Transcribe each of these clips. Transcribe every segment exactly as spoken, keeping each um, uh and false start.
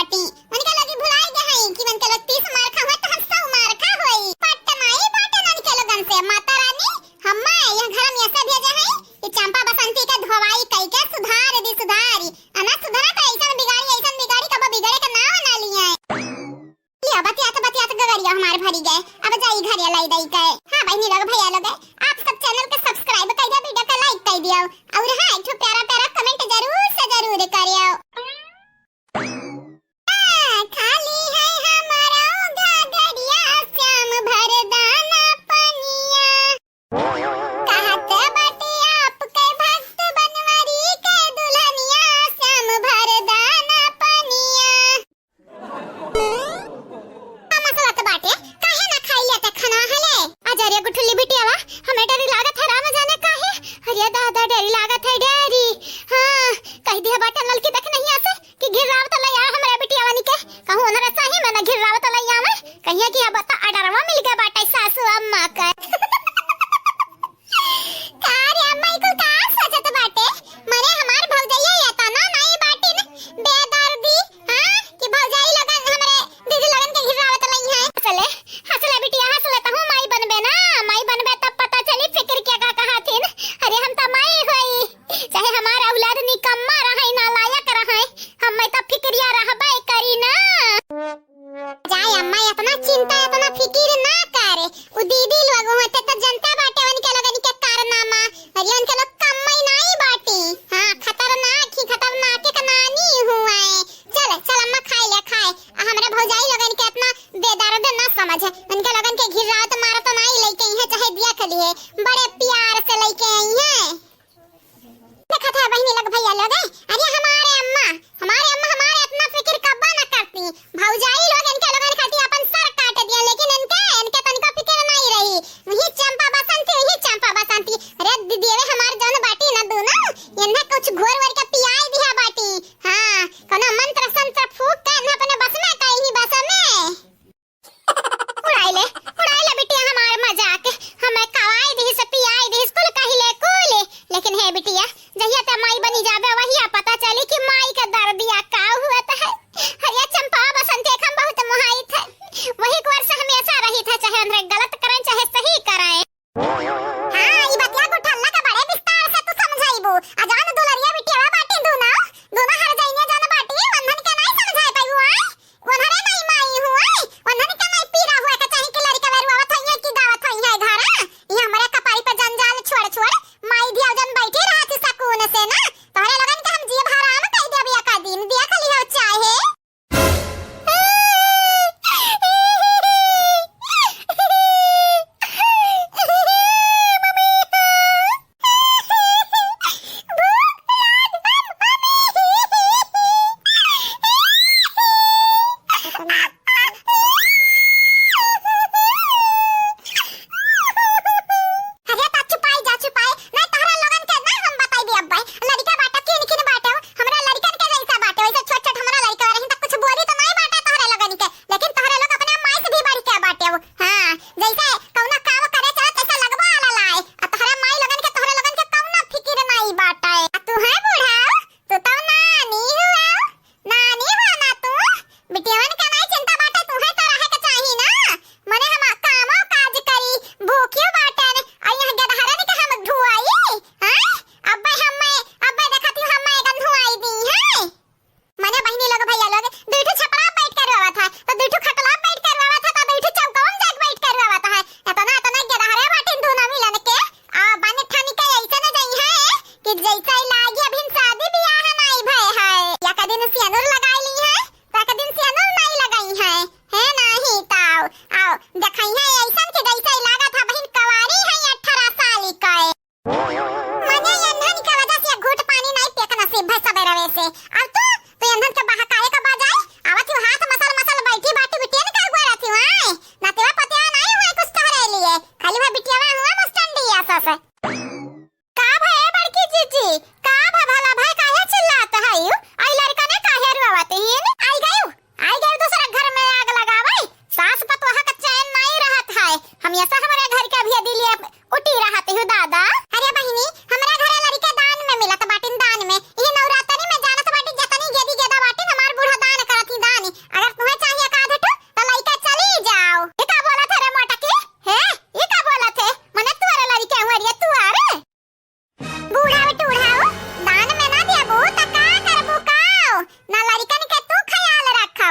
पार्टी। उनके लोग भुलाए गए हैं कि उनके लोग तीस मार खा हुआ तो हम सौ मार खा होई। पट्ट माई बाटे उनके लोगन से। माता रानी, हम्मा यह घर में ऐसे भेजे हैं कि चंपा बसंती का धोवाई कई के सुधार दी सुधारी। अना सुधरा तो ऐसा बिगाड़ी, ऐसा बिगाड़ी, कब बिगड़े का नाम ना लिए। लिया बतियात बतियात गगरिया हमार भरी गए। अब जाई घरे लाई दई के। हाँ बहनी लोग, भैया लोग, आप सब चैनल के सब्सक्राइब कर दिया, वीडियो का लाइक कर दिया, और हाँ, एक ठो प्यारा प्यारा कमेंट जरूर से जरूर करियो। हाँ, खाली है हमारा घगरिया, श्याम भर दाना पनिया। कहत बाटे आपके भक्त बनवारी के दुल्हनिया, श्याम भर दाना पनिया। का मतलब बाटे, काहे ना खाई लेते खाना हले? अजरे गुठली बिटियावा, हमें डरी लागत है राम जाने काहे। अरे दादा, डरी लागत है, डरी। हाँ, कह दिया बाटे ललकी देख नहीं आसे कि घिर्रावत लइया हमरे बिटियावा निके। कहूँ उन्हरे सही में ना घिर्रावत लइया में। कहिए कि अब तो अडरवा मिल गया बाटे सासू अम्मा का। का रे अम्मा, ई कुल का सोचत बाटे? मने हमार भौजैया एतना नाई बाटिन बेदर्दी, हाँ? कि भौजाई लोगन हमरे दीदी लोगन के घिर्रावत लई हैं। हंसले, हंसले बिटिया, हंसले, तहूँ माई बनबे ना, माई बनबे तब पता चली फिक्र क्या का कहाथिन। अरे हम त माई होई, चाहे हमार औलाद निकम्मा रहे, नालायक रहे, हम त फिक्रिया रहबे करी ना। जाए अम्मा, इतना चिंता, इतना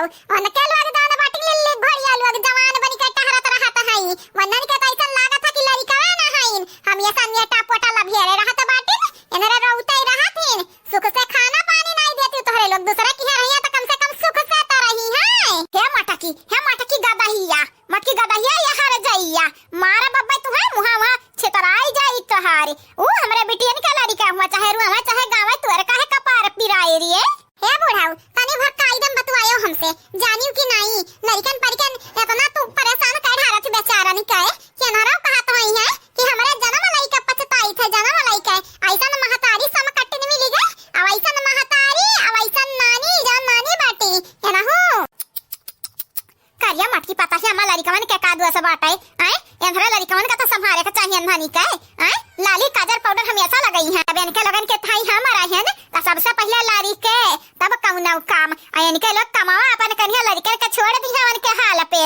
उनके लोग जौन बाटिन लिल्ली घोड़िया लोग जवान बनि के टहरत रहत हई, वनन के त अइसन लागत है कि लड़िकवे ना हईन। हम ये सनिया टापोटा लभियरे रहत बाटिन, एनरे रोउतई रहत हीन। सुख से खाना पानी नाई देती तोहरे लोग, दूसरे की रहिया त कम से कम सुख से त रही है। हे मटकी, हे मटकी गदहिया, मटकी गदहिया, ये हर जइया, मारा बब्बे तुहे मुहा वहाँ छितराई जाई तोहारी। ऊ हमरे बिटियन का लड़िका हुआ, चाहे रुआवा चाहे गावा, तोर काहे कपार पिराए रिये? हे बुढ़ऊ, तनी भर कायदम बतुआयो हमसे, जानियो कि नाई, लड़िकन परिकन एतना तू परेशान कर ढारत बेचारन के, केनहरा कहत होई है कि हमरे जनम लइका पछताइत है, जनम लइका, अइसन महतारी समकट्टिन मिली गए, अब अइसन महतारी, अब अइसन नानी, जौन नानी बाटी, एनहू। करिया मटकी पता है, हमार लड़िकवन के का दोस बाटे, आय? एनहरे लड़िकवन का तो संभारे के चाहिए, एनहनी के, आय? लाली काजर पाउडर हमेशा लगई हैं। अब एनके लोगन के थाई हम रहन, त सबसे पहिले लड़िके, तब कउनो काम। आ एनके लोग कमावा अपन करिया लड़िकन के छोड़ दी हैं उनके हाल पे।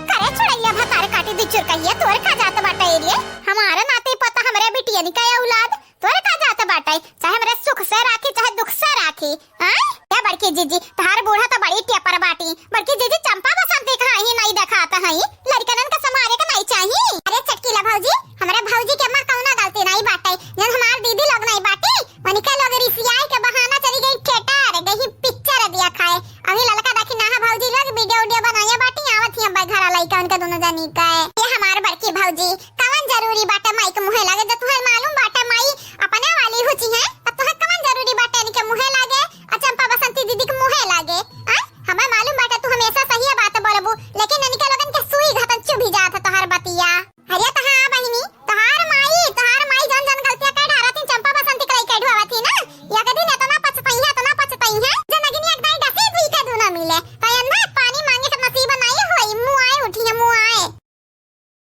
करे छुड़ैया भतार काटी दी चुरकैया, तोर का जात बाटे रे? हमारे नाते पता हमरे बिटियन का औलाद, तोर का जात बाटे? चाहे हमरे सुख से राखी, चाहे दुख से राखी। हाँ? ए बड़की जीजी, तहार बूढ़ा तो बड़ी टेपर बाटी। बड़की जीजी चंपा बसंती कहाँ ही नहीं देखात हई। लड़िकनन का संभारे के नहीं चाही। अरे चटकीला भौजी, हमरे भौजी के माँ कउनो गलती नहीं बाटे। जन हमार दीदी लोग नहीं बाटी, उनके लोग रिसियाई के बहाना चली गई थिएटर, गई पिक्चर दिया खाए। अभी ललका देखी नहा भौजी लोग वीडियो उडियो बनाया बाटी, आवत ही अब घर लइका उनके दोनों जनी का। ये हमार बड़की भौजी, कवन जरूरी बाटे माइक मुहे लगे जब तुहे